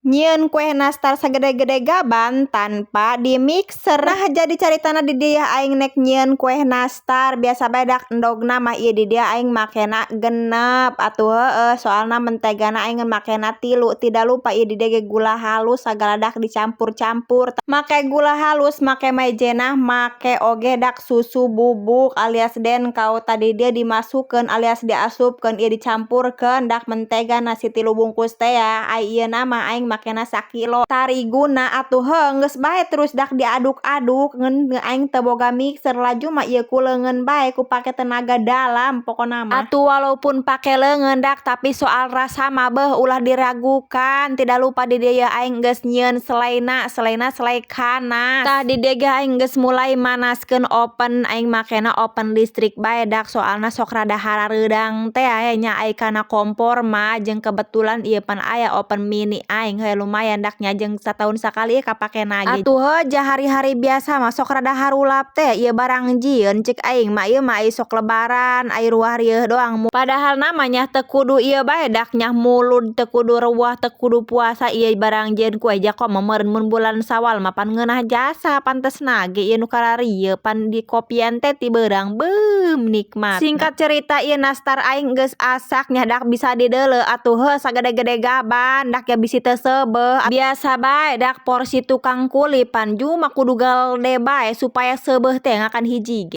Nyieun kue nastar sagede-gede gaban tanpa di mixer. Nah, jadi caritana di dieu aing nek nyieun kue nastar biasa bae dak endogna mah ieu di dieu aing makena 6 atuh, heueuh, soalna mentegana aing makena tilu. Tidak lupa ieu di dieu ge gula halus sagala dak dicampur-campur, make gula halus, make maizena, make oge dak susu bubuk alias Dancow. Tadi dieu dimasukkeun alias diasupkeun, ieu dicampurkeun dak mentegana si 3 bungkus teh ya. Ai ieu na mah aing makena sakilo tariguna atuh. Heuh, geus bae terus dak diaduk-aduk. Ngan aing teu boga mixer, laju mah ieu ku leungeun bae, ku pake tenaga dalam pokona mah. Atuh walaupun pake leungeun dak, tapi soal rasa mah beuh, ulah diragukan. Tidak lupa di dieu aing geus nyieun selaina, selaina selai kanas. Tah, di dieu ge aing geus mulai manaskeun oven. Aing makena oven listrik bae dak, soalna sok rada harareudang teh nya ai kana kompor mah. Jeung kebetulan ieu pan aya oven mini aing, heuh, lumayan dak nya, jeung sataun sakali kapakena ge. Atuh heuh, ja hari-hari biasa mah sok rada harulap teh ieu barang jieun. Cek aing mah ieu mah ai sok lebaran, ai ruah rieuh doang, padahal namanya teu kudu ieu bae dak nya, Mulud teu kudu ruah, teu kudu puasa ieu barang jieun kue. Ja komo meureun mun bulan Sawal mah pan ngeunah jasa, pantesna ge ieu nu kararieu pan di kopian teh ti beurang, beuh, nikmat. Singkat cerita, ieu nastar aing geus asak nya dak, bisa dideuleu atuh. Heuh, sagede-gede gaban dak ya, bisi teu seubeuh. Biasa bae dak, porsi tukang kuli pan cuma kudu gede bae supaya seubeuh teh ngakan hiji ge.